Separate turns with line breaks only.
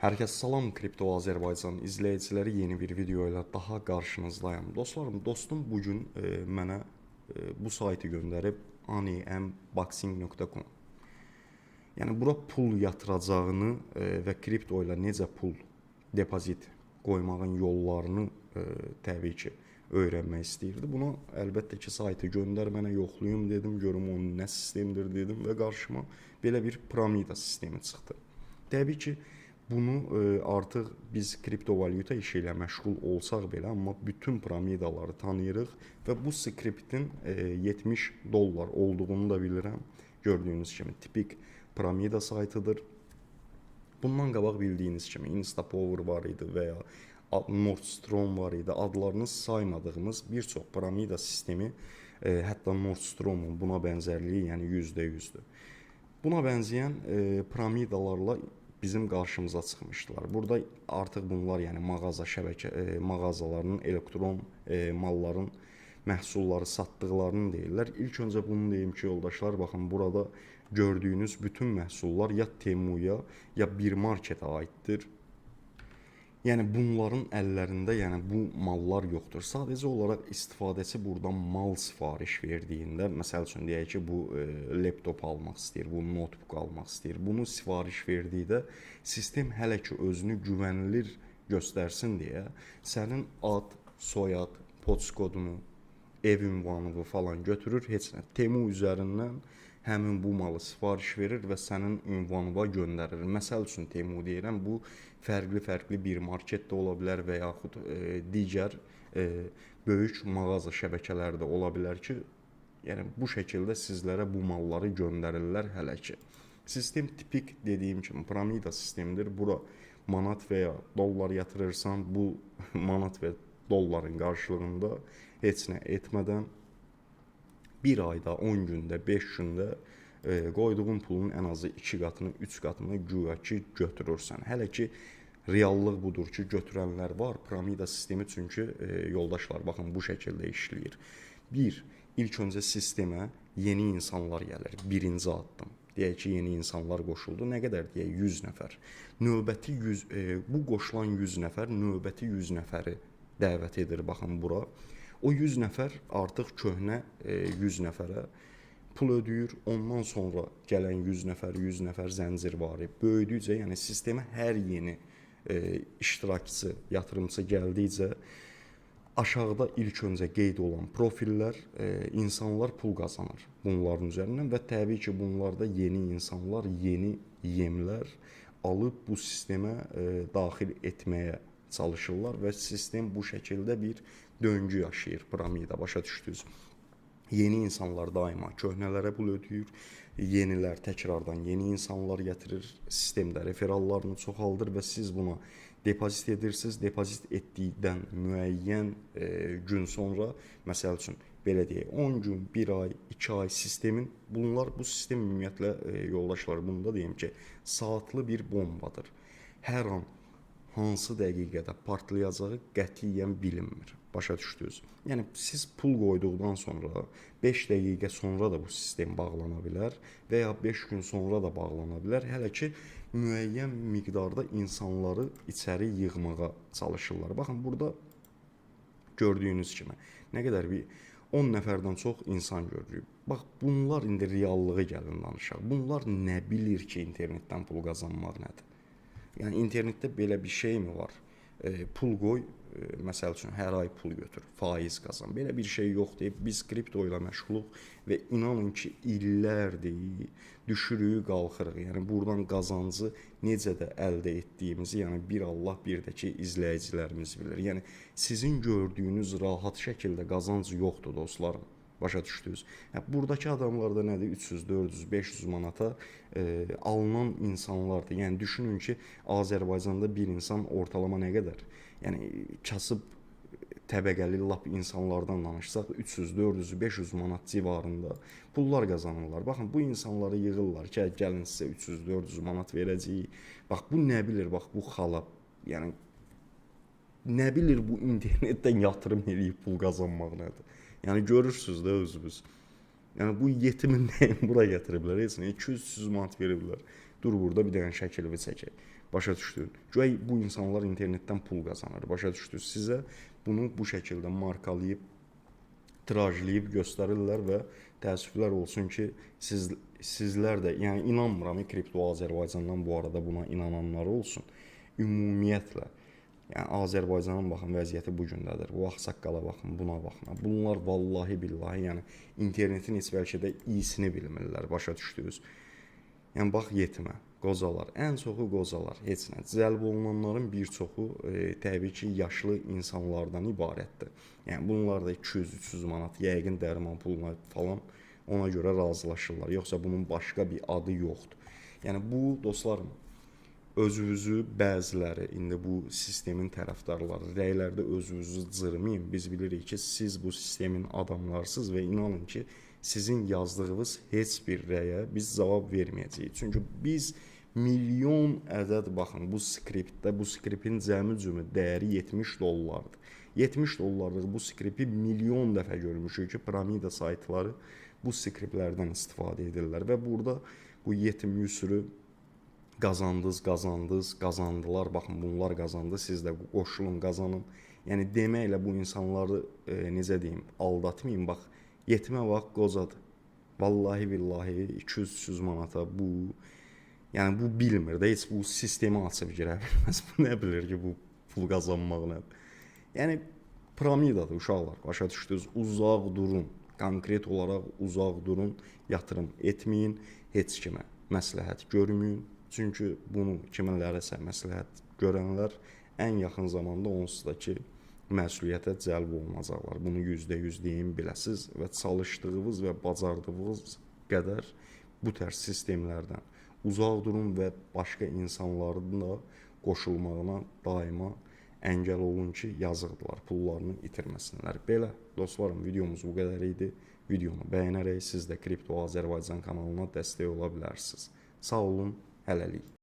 Herkese salam Kripto Azərbaycan izləyiciləri, yeni bir video ilə daha qarşınızdayım. Dostlarım, dostum bugün mənə bu saytı göndərib, animboxing.com. Yəni bura pul yatıracağını və kripto ilə necə pul depozit qoymağın yollarını təbii ki öyrənmək istəyirdi. Buna əlbəttə ki saytı göndər mənə, yoxlayım dedim, görüm onun nə sistemdir dedim və qarşıma belə bir piramida sistemi çıxdı. Təbii ki bunu artıq biz kriptovalyuta işi ilə məşğul olsaq belə, amma bütün piramidaları tanıyırıq və bu skriptin 70 dollar olduğunu da bilirəm. Gördüyünüz kimi tipik piramida saytıdır. Bundan qabaq bildiyiniz kimi Instapower var idi və ya Nordstrom var idi. Adlarını saymadığımız bir çox piramida sistemi, hətta Nordstrom'un buna bənzərliyi yəni %100-dür. Buna bənzəyən piramidalarla bizim qarşımıza çıxmışdılar. Burada artıq bunlar yəni mağaza şəbəkə mağazalarının elektron malların məhsulları satdıqlarını deyirlər. İlk öncə bunu deyim ki, yoldaşlar, baxın burada gördüyünüz bütün məhsullar ya Temuya, ya bir marketə aiddir. Yəni bunların əllərində yəni bu mallar yoxdur. Sadəcə olaraq istifadəçi buradan mal sifariş verdiyində, məsəl üçün deyək ki, bu laptop almaq istəyir, bu notebook almaq istəyir. Bunu sifariş verdikdə sistem hələ ki özünü güvənilir göstərsin deyə sənin ad, soyad, poçt kodunu, ev ünvanını falan götürür, heç nə. Temu üzərindən həmin bu malı sifariş verir və sənin ünvanına göndərir. Məsəl üçün Temu deyirəm, bu fərqli-fərqli bir market də ola bilər və yaxud digər böyük mağaza şəbəkələri də ola bilər ki, yəni bu şəkildə sizlərə bu malları göndərirlər hələ ki. Sistem tipik dediyim kimi piramida sistemidir. Bura manat və ya dollar yatırırsan, bu manat və dolların qarşılığında heç nə etmədən bir ayda, 10 gündə, 5 gündə qoyduğun pulun ən azı 2 qatını, 3 qatını güya ki götürürsən. Hələ ki reallıq budur ki, götürənlər var. Piramida sistemi çünki yoldaşlar, baxın bu şəkildə işləyir. Bir, ilk öncə sistemə yeni insanlar gəlir. Birinci addım. Deyək ki, yeni insanlar qoşuldu. Nə qədər deyək? 100 nəfər. Növbəti 100 bu qoşulan 100 nəfər növbəti 100 nəfəri dəvət edir baxın bura. O 100 nəfər artıq köhnə 100 nəfərə pul ödəyir. Ondan sonra gələn 100 nəfər, 100 nəfər zəncirvari böyüdükcə, yəni sistemə hər yeni iştirakçı, yatırımçı gəldikcə aşağıda ilk öncə qeyd olan profillər, insanlar pul qazanır bunların üzərindən və təbii ki, bunlarda yeni insanlar, yeni yemlər alıb bu sistemə daxil etməyə çalışırlar və sistem bu şəkildə bir döngü yaşayır piramida, başa düşdünüz? Yeni insanlar daima köhnələrə pul ödəyir, yenilər təkrardan yeni insanlar gətirir, sistemdə referallarını çoxaldır və siz buna depozit edirsiniz. Depozit etdikdən müəyyən gün sonra, məsəl üçün belə deyək, 10 gün, 1 ay, 2 ay sistemin bunlar bu sistem ümumiyyətlə yoldaşlar, bunu da deyim ki, saatlı bir bombadır. Hər an hansı dəqiqədə partlayacağı qətiyyən bilinmir. Başa düşdünüz? Yəni siz pul qoyduqdan sonra 5 dəqiqə sonra da bu sistem bağlana bilər və ya 5 gün sonra da bağlana bilər. Hələ ki müəyyən miqdarda insanları içəri yığmağa çalışırlar. Baxın burada gördüyünüz kimi nə qədər bir 10 nəfərdən çox insan görürük. Bax bunlar indi reallığı gəlin danışaq. Bunlar nə bilir ki internetdən pul qazanmaq nədir? Yəni internetdə belə bir şey mi var? Pul qoy, məsəl üçün hər ay pul götür, faiz qazan. Belə bir şey yoxdur. Biz kripto ilə məşğuluq və inanın ki, illərdir düşürük, qalxırıq. Yəni buradan qazancı necə də əldə etdiyimizi, yəni bir Allah, bir də ki izləyicilərimiz bilir. Yəni sizin gördüyünüz rahat şəkildə qazanc yoxdur dostlarım. Başa düşdünüz? Yəni buradakı adamlar da nədir? 300, 400, 500 manata alınan insanlardır. Yəni düşünün ki, Azərbaycanda bir insan ortalama nə qədər? Yəni kasıb təbəqəli lap insanlardan danışsaq 300, 400, 500 manat civarında pullar qazanırlar. Baxın bu insanları yığırlar ki, gəlin sizə 300, 400 manat verəcəyik. Bax bu nə bilir? Bax bu xala, yəni nə bilir bu internetdən yatırım eləyib pul qazanmaq nədir? Yəni görürsüz də özünüz. Yəni bu yetimin nəyini bura gətiriblər? Heç nə 200-300 manat veriblər. Dur burada bir dənə şəkilini çəkək. Başa düşdün? Güya bu insanlar internetdən pul qazanır. Başa düşdünüz? Sizə bunu bu şəkildə markalayıb, tirajlayıb göstərirlər və təəssüflər olsun ki, sizlər də, yəni inanmıram Kripto Azərbaycandan bu arada buna inananlar olsun. Ümumiyyətlə, yəni Azərbaycanın baxın vəziyyəti bu gündədir. Bu ağsaqqala baxın, buna baxın. Bunlar vallahi billahi, yəni internetin heç bəlkə də iyisini bilmirlər, başa düşdünüz? Yəni bax yetimə, qocalar, ən çoxu qocalar, heç nə. Cəlb olunanların bir çoxu təbii ki, yaşlı insanlardan ibarətdir. Yəni bunlar da 200-300 manat yəqin dərman puluna falan ona görə razılaşırlar. Yoxsa bunun başqa bir adı yoxdur. Yəni bu dostlarım, özünüzü bəziləri indi bu sistemin tərəfdarları rəylərdə özünüzü cırmayın. Biz bilirik ki, siz bu sistemin adamlarsınız və inanın ki, sizin yazdığınız heç bir rəyə biz cavab verməyəcəyik. Çünki biz milyon ədəd baxın bu skriptdə, bu skriptin cəmi cümü dəyəri 70 dollardır. 70 dollarlıq bu skripti milyon dəfə görmüşük ki, piramida saytları bu skriptlərdən istifadə edirlər və burada bu yetim yüsürü qazandınız, qazandınız, qazandılar. Baxın bunlar qazandı, siz də qoşulun, qazanın. Yəni deməklə bu insanları necə deyim, aldatmayın. Bax, yetimə bax, qocadır. Vallahi billahi 200-300 manata bu, yəni bu bilmir də, heç bu sistemi açıb girə bilməz. Bu nə bilir ki, bu pul qazanmaq nədir? Yəni piramidadır uşaqlar, başa düşdünüz? Uzaq durun. Konkret olaraq uzaq durun, yatırım etməyin, heç kimə məsləhət görməyin. Çünki bunu kiminlərəsə məsləhət görənlər ən yaxın zamanda onsuz da ki, məsuliyyətə cəlb olunacaqlar. Bunu %100 deyim, biləsiz və çalışdığınız və bacardığınız qədər bu tərz sistemlərdən uzaq durun və başqa insanların da qoşulmağına daima əngəl olun ki, yazıqdılar, pullarını itirməsinlər. Belə dostlarım, videomuz bu qədər idi. Videonu bəyənərək siz də Kripto Azərbaycan kanalına dəstək ola bilərsiniz. Sağ olun, hələlik.